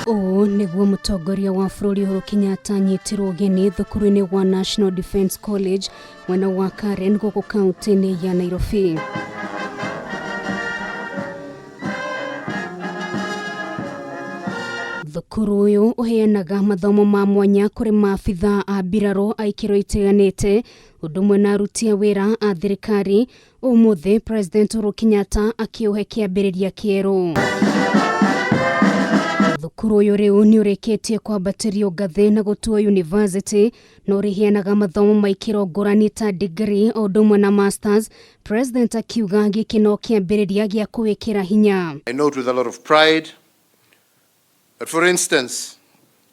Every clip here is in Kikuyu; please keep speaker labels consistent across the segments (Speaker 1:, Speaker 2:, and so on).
Speaker 1: Ũũ nĩguo mũtongoria wa bũrũri Uhuru Kenyatta anyitirwo ũgeni thukuru-inĩ wa National Defence College mwena wa Karen gũkũ kaunti-inĩ ya Nairobi. Thukuru ũyũ ũheanaga mathomo ma mwanya kũrĩ maabithaa a mbirarũ a ikĩro itiganĩte ũndũ ũmwe na aruti a wĩra a thirikari. Ũmũthĩ President Uhuru Kenyatta akĩũhe kĩambĩrĩria kĩerũ. Thukuru ũyũ rĩu nĩ ũrĩkĩtie kwambatĩrio ngathĩ na gũtuo university na ũrĩheanaga mathomo ma ikĩro ngũrani ta degree o ũndũ ũmwe na masters. President akiuga gĩkĩ no kĩambĩrĩria gĩa kũwĩkĩra hinya.
Speaker 2: I note with a lot of pride that, for instance,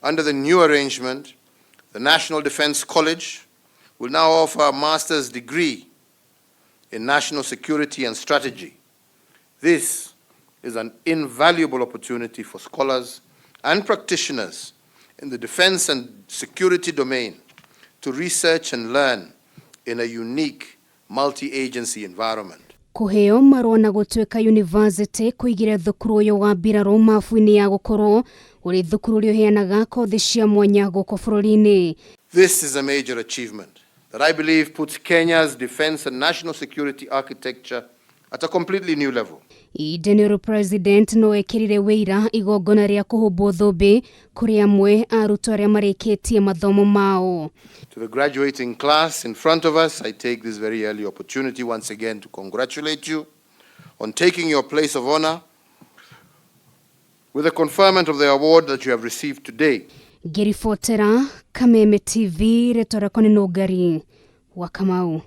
Speaker 2: under the new arrangement, the National Defence College will now offer a master's degree in national security and strategy. This is an invaluable opportunity for scholars and practitioners in the defense and security domain to research and learn in a unique multi-agency environment.
Speaker 1: Kũheo marũa na gũtuĩka university kũigire thukuru ũyũ wa mbirarũ mabu-inĩ ya gũkorwo ũrĩ thukuru ũrĩa ũheanaga kothi cia mwanya gũkũ bũrũri-inĩ.
Speaker 2: This is a major achievement that I believe puts Kenya's defense and national security architecture at a completely new level.
Speaker 1: Ihinda-inĩ President no ekĩrire wĩira igongona rĩa kũhumbwo thũmbĩ kũrĩ amwe a arutwo arĩa marĩkĩtie mathomo mao.
Speaker 2: To the graduating class in front of us, I take this very early opportunity once again to congratulate you on taking your place of honor with the conferment of the award that you have received today.
Speaker 1: Ngĩribotera Kameme TV, rĩtwa rĩakwa nĩ Nũngari wa Kamau.